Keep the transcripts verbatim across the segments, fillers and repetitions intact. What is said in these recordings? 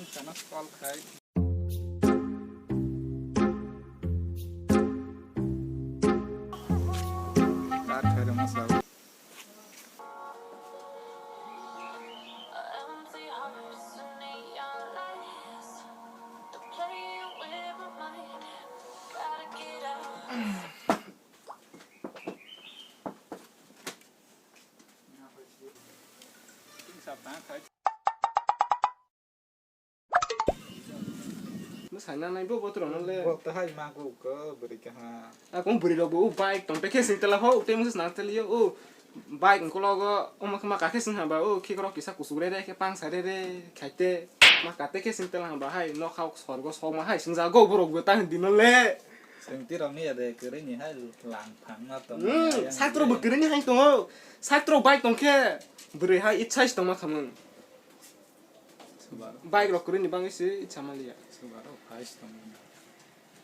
Sana call khai. Kat khai rwma sabo. Mwsai nanai bo botrok no le. Bo ta hai ma ko ko bwrwi kaha. A kong bwrwi rok bo o bike tong te khe sing tela ho, tei mwsai nang teli o bike ko logo o ma ka khe sing hamba o khik rok kisa kusuk re re khe pang sa re re khai te ma ka te khe sing tela hamba hai nok hao sorgo soma hai sing jago borok bo ta hindi no le. Sengti rok ni ya de kwrwi ni hai lang phang ma tong. Hmm, sakro bo kwrwi ni hai tongo. Sakro bike tong khe bwrwi hai itsai tong ma khamung. Bike rok kwrwi ni bagwi se itsama liya.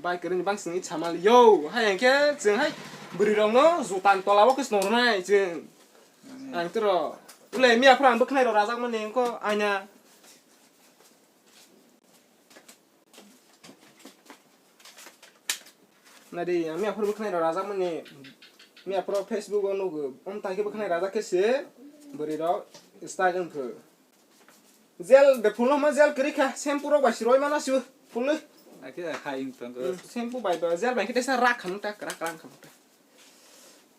Bike kwrwi ni bagwi se itsama liya. Hai hwnkhe chwng hai bwrwi rok no jutan tola o khe swnam rwnai chwng. Ang toro. Ule miya phra ang bwkhnai rok rajak mani wngkho aina. Nadi, ang miya phuru bwkhnai rok rajak mani. Miya phuru Facebook o nugo. Om tai khe bwkhnai rajak khe se bwrwi rok style wngkho. Gel de phulno ma gel kwrwi kha, shampoo rok bai se roi mana su phulwi. Akhe hai wng tongo. Hmm, shampoo bai ba gel bai khe teisa rak khamung ta, rak rak khamung ta.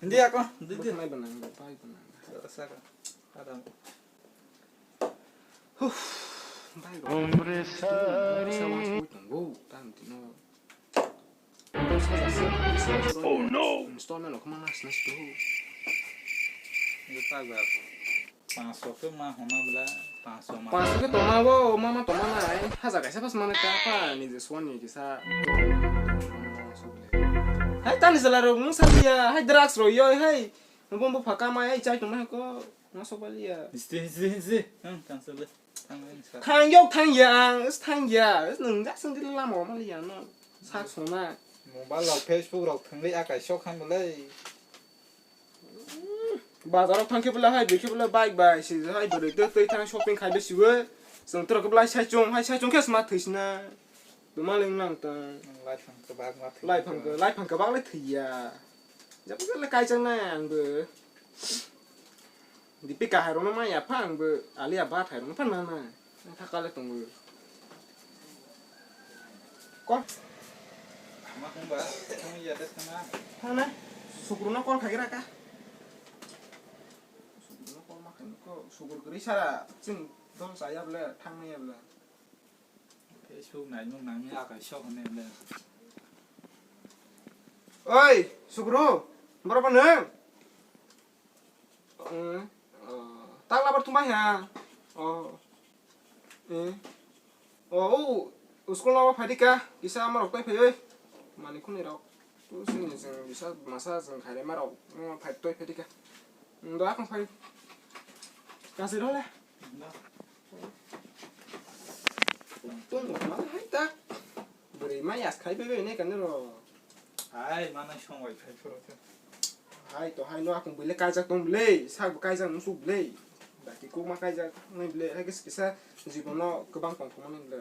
Hindi ako, hindi. Bwkhnai bo nang, bai bo nang. Saka. Adam. Huh, bai rok. Sa wa sui tongo, tam tino. Oh no! Installment rok ma nas nas tu. Yo ta ga. Panso ke ma hona bla, panso ma. Panso ke toma bo, ma ma toma na, eh, hajar kaisa pas mana ka pa, ni je suan ni kisa. Hai tani jala rok mung saliya, hai drugs rok yo, hai. Bo bo phaka ma, hai chai tong ma ko, ma sok baliya. History, history, history. Hmm, cancel le. Thang yok thang ya ang, is thang ya, is nung jak sung dil lama ma liya no. Sak sona. Mobile rok, Facebook rok thangwi akai sok khan bolai. Bazar rok thang khe bolai hai, bikhe bolai bike bai, si hai bolai tei tei thang shopping khai besi we. Sung tro khe bolai sai chung, hai sai chung khe sma thwi sina. Tuma ling lang ta. Lai phang khe bak ma thwi. Lai phang khe, lai phang khe bak lai thwi ya. Jabo le kai chang na ang bo. Dipika hai rokno ma ya pha ang bo Alia Bhatt hai rokno pha nana. Ang thaka le tongo. Ko. Ma kung ba, kung ya de kung na. Thang na. Sukru no call khai ra ka. Sukru no call ma khai ko. Sukru gri sara ching dol sa ya bole thang na ya bole. Facebook nai nuk nang ni akai sok ne le. Oi, Sukru, boro pa nung? Eh, oh, tak labar tumbai ha. Oh. Eh. Oh, oh, school labar phai dika, kisa amar ok tai phai oi. Mani khuni rok. Tu sini jeng bisa masa jeng khai ma rok. Phai toi phai dika. Ndo akong phai. Kasi role. Tung ma hai tak. Bwrwi ma yas khai bai bai ne kan ro. Hai mana song bai phai phuru khe. Hai to hai no akung bile kaijak tong bile, sak bo kaijak musuk bile. Daki kuk ma kaijak nai bile, hai kisa kisa jibono kwbang tong thangmani bile.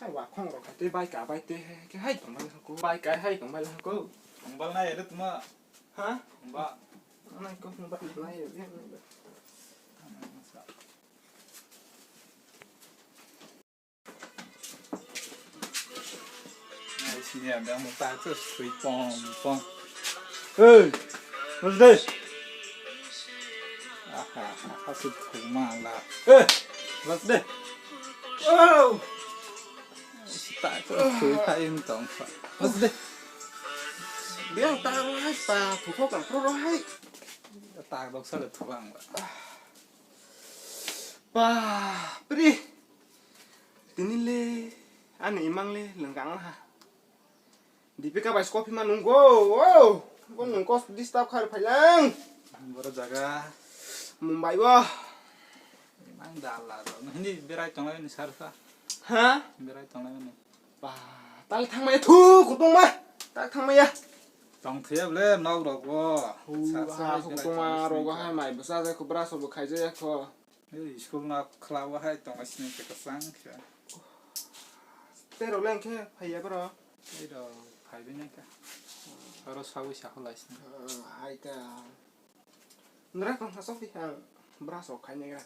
Hai wa khong rok hai tei bai ka bai tei hai khe hai tong bai ko. Bai kai hai tong bai ko. Tong bai nai re tuma. Ha? Ba. Nai ko ba nai re. Ai, sini ada mo ta tu sui pom pom. Hei, what's this? Aha, aha, si thuma la. Eh, what's this? Oh! Si ta tu sui ta in tong fa. What's this? Biang ta ro hai pa, thu kho kang pro ro hai. Ta dok sa le thu bang ba. Pa, pri. Tini le, ani imang le, lengkang ha. Dipika bai skopi ma nunggo, oh. Bo nung kos disturb khar phailang. Boro jaga. Mumbai bo. Imang dala do. Hindi berai tonglai ni sarfa. Ha? Berai tonglai ni. Ba, tal thangmaya thu, kutung ma. Tal thangmaya. Tong thuya ble, nok rok bo. Hu, sa, sa, ha, kutung ma, rok bo hai mai, bwsa jai ko, brush bo khai jai ko. School no khwlao hai tongo sini kwchang khe. Tei rok le hwnkhe phaiya bro? Tei rok phaibai nai kha. Oro sawi sakhwlai sini. Ah, hai ta. Nara kong hasok di ang brush rok khainai gra.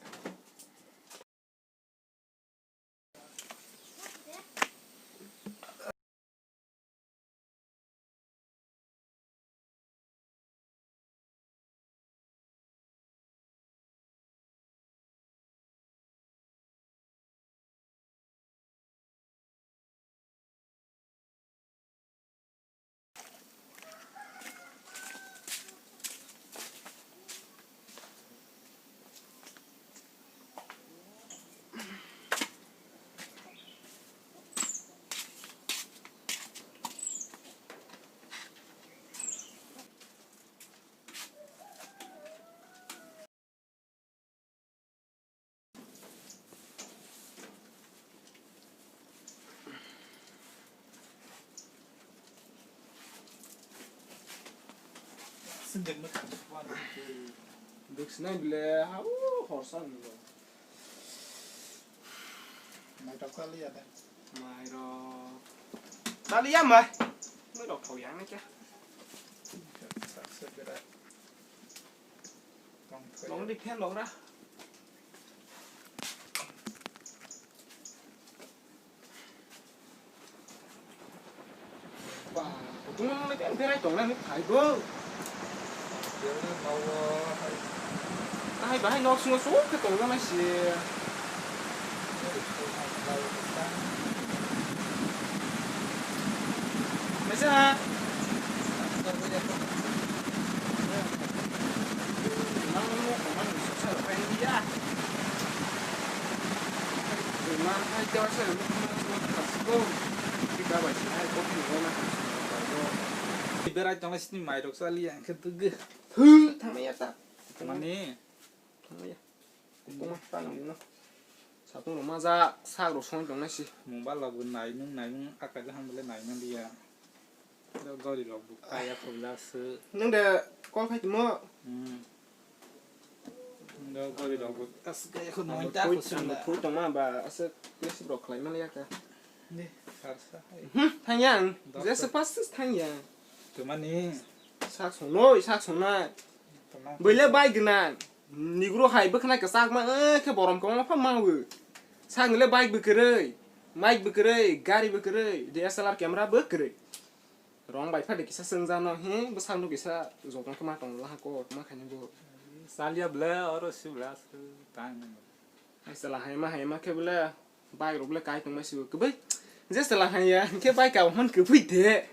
Duksinai bile ha u horsa ni bo. Mai tok kali ya da. Mai ro. Kali ya mai. Mai tok thau yang ni kya. Sak se bera. Long di phen long ra. Ba, kutung le phen pherai tong le phai bo. Bahai bahai nok sungo sok khe tong le nai si. Mesa. Berai tong sini mai rok sali yang khe tugwi. Thui, thangnai ya ta. Mani. Thangnai ya. Koma tang di no. Satung rok majak, sak rok song tong nai si. Mobile rok bo nai nung, nai nung, akai da ham bole nai nung dia. Do gori rok bo kaya khobla se. Nung de call khai timo. Hmm. Do gori rok bo tas kaya khobla ta khobla. Thui tong ma ba ase place rok khlai ma ya ka. Ni, sarsa hai. Hmm, thang yang. Jese pas thang yang. Tumani. Sak songnoi, sak songnai. Tumani. Bwle bai gwnang. Nigro hai bwkhanai kwchakma, eh, khe borom kwbangma pha mawi. Sakni le bike bw kwrwi, mic bw kwrwi, gari bw kwrwi, D S L R camera bw kwrwi. Rong bai phade kisa swngjano, he, bwsakno kisa jotong khe ma tong la ko, ma khaini bo. Salia bwle, oro sibla, tang. Ai sala hai ma hai ma khe bwle. Bike rok le kai tongma si kwbwi. Je sala hanya, hwnkhe bike kabo hwn kwbwi de.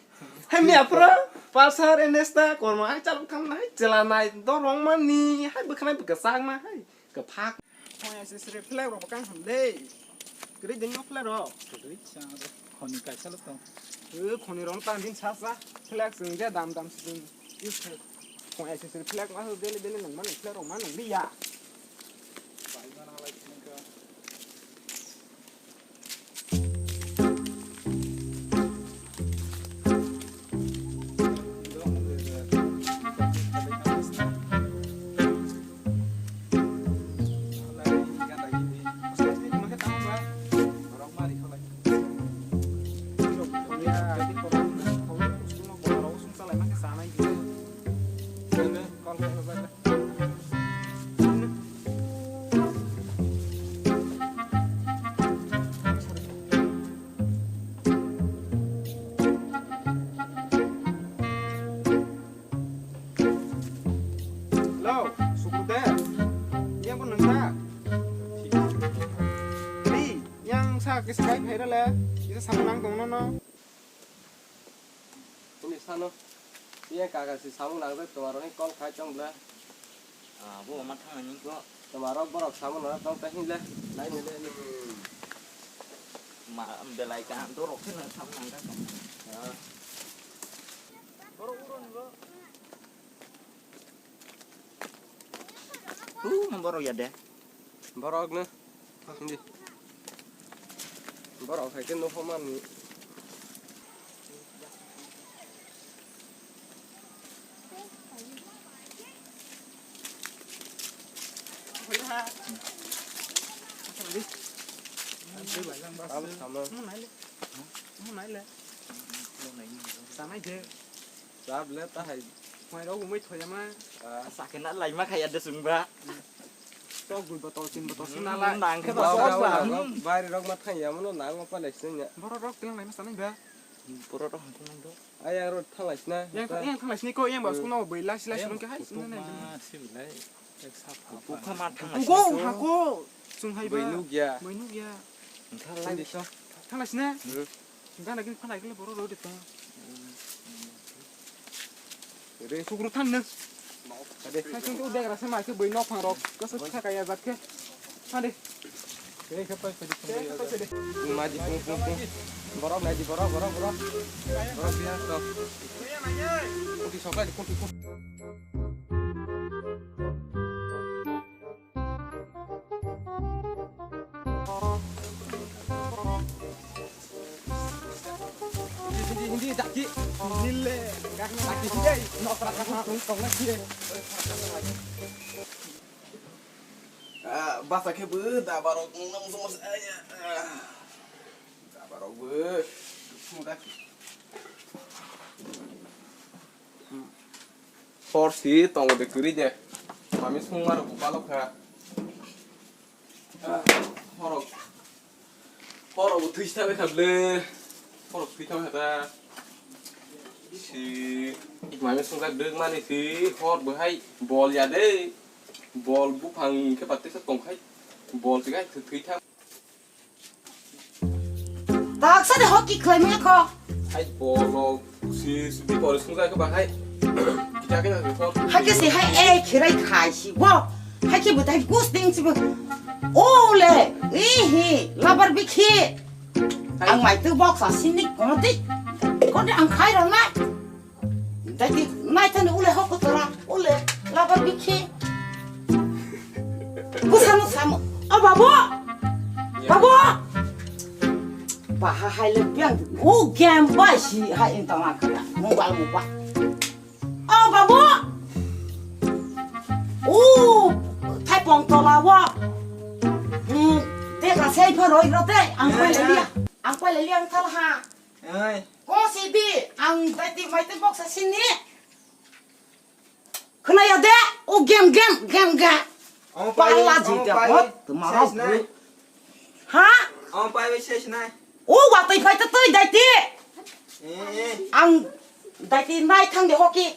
Hamya phro, Pulsar, N S ta, kormo, ai chalok thang nai, chela nai, dorong mani, hai bwkhanai bwkha sak na, hai kwphak. Hoi ai se sre flag rok bwkang hwn de. Kwrwi din no flag rok. Kwrwi chang rok. Khoni kaisa lo tong. Khoni rok tang din sa sa. Flag swng je dam dam swng. Use khe. Hoi ai se sre flag ma daily daily nang mani flag rok ma nang liya. Hello, Sukrudev. Yang pun nengsa. Di, yang sa kisa kai phaira le. Kisa samung nang tong no no. Ini sano. Iya kaka si samung nang de tumaroni call khai tong bla. Ah, bo ma thang ni ko. Tumarok borok samung nang tong ta hin le. Lai ni le ni. Ma belai ka do rok khe nang samung nang ka. Ah. Borok uro ni bo. Hu, mo borok ya de. Borok no. Hindi. Borok hai ke no homan ni. Abo sama. Mo nai le. Mo nai le. Sanai de. Sab le ta hai. Mai rok umai thoya ma. Sakena laima khaya de sungba. Tok bui botol tin botol suna la. Nang khe ba. Bari rok ma thang ya mo nang ma pa le sing ya. Borok rok tilang laima sanai ba. Borok rok hangkung nang do. Ayang ro thanglai sina. Yang yang thanglai sini ko yang ba school no bui lasi lasi rong ke hai sini nai. Bukha ma thanglai sini. Go hako. Sung hai ba. Bui nuk ya. Bui nuk ya. Thanglai sini. Gana gini phanai kele boro rode ta. Re sukru than ne. Ade. Hai sung tu degra se mai ke bui nok phang rok. Ko se thaka ya jat ke. Hadi. Maji pung pung pung. Borok naji borok borok borok. Borok biya to. Kuti sokai kuti kuti. Hindi hindi daki. Hindi le. Daki hindi. Nokra kang tung tong lagi. Ah, basa khe bo da barok nang song mas aya. Da barok bo. Sudah. Hor si tongo de kwrwi de. Mami sung maro bo balok kha. Ah, horok. Horo bo thwi thabai kha ble. Horo thwi thabai kha ta. Si mami sung jak dek mani si hor bo hai bol ya de. Bol buphang khe patisa tong khai. Bol si hai thwi thang. Taksa de hoki khlai maya kho. Hai bol rok si si bipor sung jak khe ba hai. Kita khe na hor. Hai khe si hai e khirai khai si bo. Hai khe bo tai gus ding si bo. O le, e hi, labar bikhi. Ang mai tu box a sini kodi. Kodi ang khai rong nai. Dai di nai tani ule hoko tora, ule labar bikhi. Kusano samo. O babo. Babo. Baha hai le biang. O game bai si hai intama kana. Mobile mobile. O babu! O thaipong tola o. Hmm, te ka sei pha roi ro te, ang pai le lia. Ang pai le lia ang thal ha. Oi. Ko si bi, ang dai ti mai te box a sini. Khna ya de, o gem gem, gem gem. Ang pai, pala ji ang de pai. Hot, tuma rok. Ha? Ang pai bai ses nai. O watwi phai ta twi daiti. Eh, eh. Ang daiti nai thang de hoki.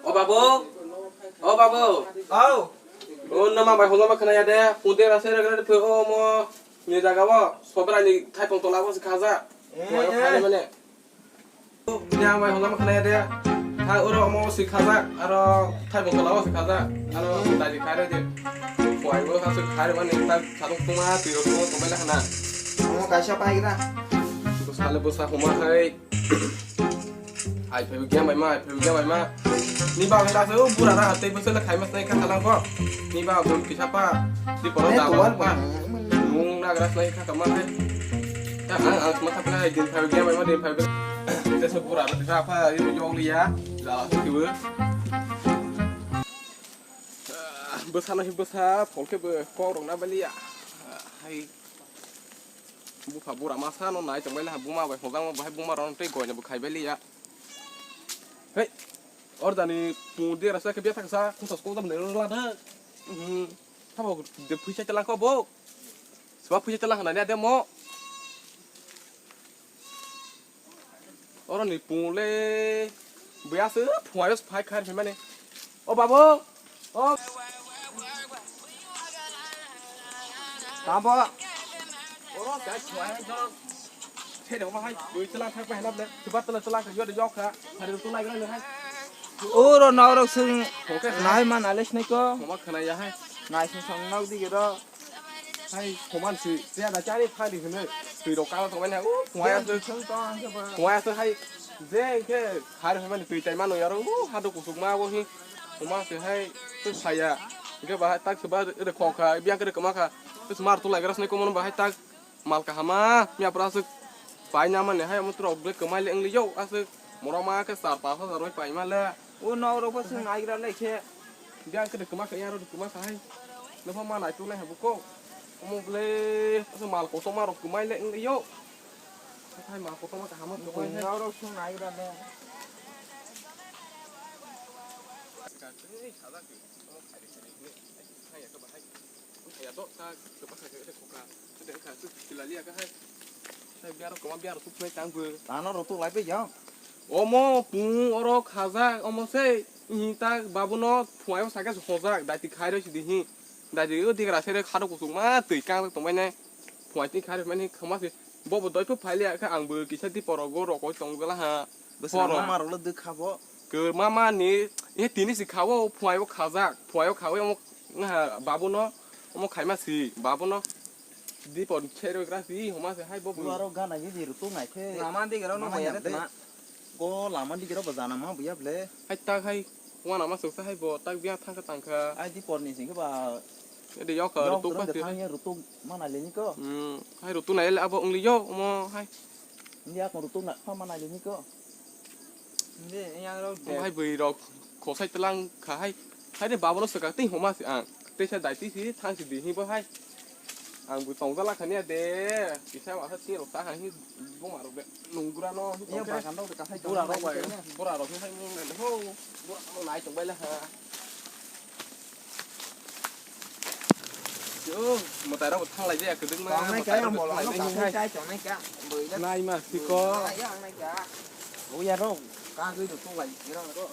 O babu, o babu. Au. O nama bai homa khna ya de. Pude rase ragre phe o mo ni jaga o sobra ni thaipong tola o se khaja. Eh, mo yo eh. Khale mane. Yang bai hwnma khna ya de. Tha oro omo si khajak, aro thaibong tola o si khajak. Aro daji khai re je. Khwai bo ha si khai re mani ta sadok tuma tiro tuma tuma le khna. Omo kaisa pai gra. Bo sale bo sa homa khai. Ai phai gya mai ma, ai phai gya mai ma. Ni ba la so bura na hatei bo sele khai mas nai kha talang ko. Ni ba bo kisa pa. Di poro da ba pa. Mung na gra sai kha kama hai. Ang, ang, ma thapna hai din phai gya mai ma din phai. Te so pura da pha pha yong liya. La so ki bu. Bwsa no hi bwsa phol khe bo kok rok na bali ya. Hai. Bupha bura ma sa no nai tong bai la buma bai hojang ma bai buma ron tei goi na bo khai bali ya. Hei. Or jani pung de rasa khe bia thak sa khung sa skok dam ne la da. Hmm. Thabo de phuisa chala ko bo. Swa phuisa chala hana ne de mo. Oro ni pung le buya se phunga phai khar phai mane. O babo. O. Tabo. Oro ka phunga jo. Thede ma hai bui tala thak pai lab le. Tuba tala tala ka yo de yok kha. Hari tu lai gra le hai. Oro na oro sing. Nai man ale snai ko. Mama khana ya hai. Nai sing song nau di ge ro. Hai, koman si, siya da chari phari hwnwi. Twi rok kala tongmani ha, o, phunga ya se. Phunga ya se hai. Je, hwnkhe, khari hwnmani twi tai mano yaro, o, hado kusuk ma bo hi. Koman si hai, twi saya. Hwnkhe ba hai tak se ba, ede khok kha, biyang khe de kwma kha. Twi se mar tu lai gra sini koman ba hai tak. Mal kahama, miya pura se. Pai na mani hai, omo tu rok ble kwmai le wngli yo, aswk. Moro ma khe sar pas hajar roi pai ma le. O, nok rok bo se nai gra lai khe. Biang khe de kwma khe, yaro de kwma kha hai. Nokha ma nai tu nai habu ko. Omo ble, asa mal kotor ma rok kwmai le wng yo. Hai mal kotor ma kaham ma kwmai hai. Nau rok sung nai ra le. Ka twi sajak ni. Omo khai de khai de. Hai ya ka bahai. Hai ya do ta kwma kha khe khoka. Tei wngkha, tei kila liya khe hai. Tei biaro kwma biaro tuk phai tang bo. Tano rw tuk lai phi jang. Omo pung oro khajak, omo se, ihi ta babuno phuaio sakhe hojak, daiti khai rw sidi hi. Daiti o digra sere khado kuchuk ma twi kang tong bai nai. Phuai twi khai rw mani khama se. Bo bo doi phu phai liya khe ang bo kisa di poro go rokoi tong gala ha. Bwswk poro. Mama rok le dwi kha bo. Kwma mani, e tini si kha o, phuaio khajak, phuaio khawi omo, ngaha babuno, omo khaima si, babuno. Dipor khe rw gra si, homa se hai bo. Bo aro gana gidi rw tuk nai khe. Lama dik rw no. Mana boya yam de de. Tma. Go lama dik rw bo jana ma buya ble. Hai tak hai, wana ma soksa hai bo, tak biya thangkha tangkha. Ai dipor ni sing khe ba. Ede yok ka, yok rw tuk rw ba de twi. Thang ya rw tuk mana le ni ko. Hmm, hai rw tuk nai le abo wng li yo, omo hai. Ni ak rw tuk na pha mana le ni ko. Hindi, yang rok. Omo hai bwrwi rok khosai tlang kha hai. Hai de babono swkang tei homa se ang. Teisa dai twi si thang si di hi bo hai. Ang bo tong jala khani ya de. Kisa wa ha si rok ta ha hi bo ma rok de. Nung gra no. Iya, tong khe bagan rok de ka hai bura tong rok bai. Bura rok hai mung de ho. Bura rok nai tong bai la ha. Yo, mwtai rok thang lai de kwdwkma. Tongnai ka, mwtai rok yang bolong thang lai no de ka hai. Sai tongnai ka. Bwrwi le. Nai ma si ko. Nai yang nai ka. O ya rok. Ka gwi rw tuk lai, ira rok.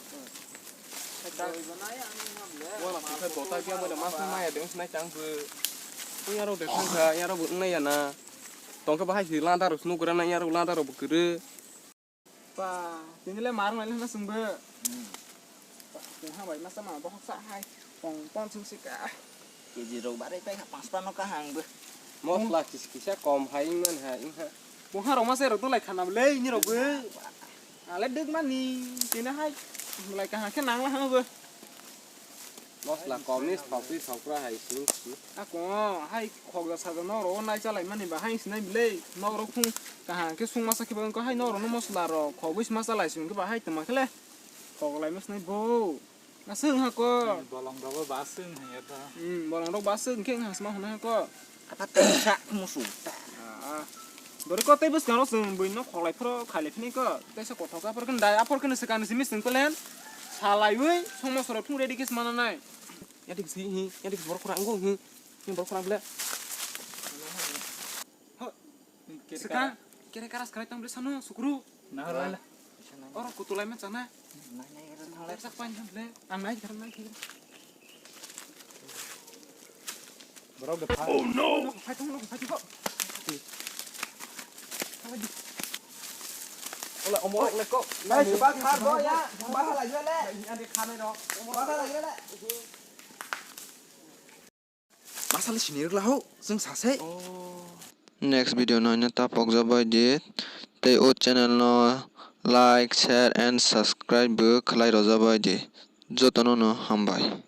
Wala sukha bota biya mo de mas maya de nai chang bu. Ko ya rok de thang kha, ya rok bu nai ya na. Tong kha bahai si landa rok snu gra na ya rok landa rok bu kwrwi. Pa, tini le mar nai le na sung bu. Hmm. Tong ha bai masa ma bohok sa hai. Pong pon sung si ka. Keji rok barai pai kha, panch pan no kahang bo. Mosla kis-, kisa kom hai wng mani hai wng ha. Bongha rok ma se rok tong lai khana bo le, ini rok bo. Ale duk mani, tini hai lai kahang khe nang la hang bo. Mosla kom ni thok twi thok ra hai sing si. Ako hai khok da sa da no ro nai cha lai mani ba hai sinai bo le. No ro khung kahang khe sung ma sa khe bo ko hai no ro no mosla ro khok wi ma cha lai sing khe ba hai tma khe le. Khok lai ma sinai bo. Aswk wngkha ko. Hmm, bolong rogo ba aswk wngkha ya ta. Hmm, bolong rok ba aswk wngkhe wngkha sma hwnwi ko. Ata tei sak musu. Ah, ah. Bori ko tei bwskango chwng buino khoklai phoro khailai phini ko. Tei sa kothok aphor khe dai aphor khe swkang simi chwng pelen. Salaiwi songmo soro phung ready khe sma nanai. Yadik si hi, yadik borok khora ango hi. Hi borok khora bele. Ho. Swkang, kere karas khalai tong bele sano sukru. Nah, lah, lah. Oro kutulai ma chana. Nai, nai, nai, nai. Sak pan jam le. Ang nai, nai, nai. Borok de phai. Oh no! Phai tong, phai tong. Ola, omo, le ko. Nai, ba khar bo ya. Ba khala jale. Ani khanai ro. Ba khala jale. Masali sini rwgla ho, chwng sase. Next video no hino ta pokjak bai di. Tei o channel no like, share and subscribe bo khlai rwjak bai di. Jotono no hambai.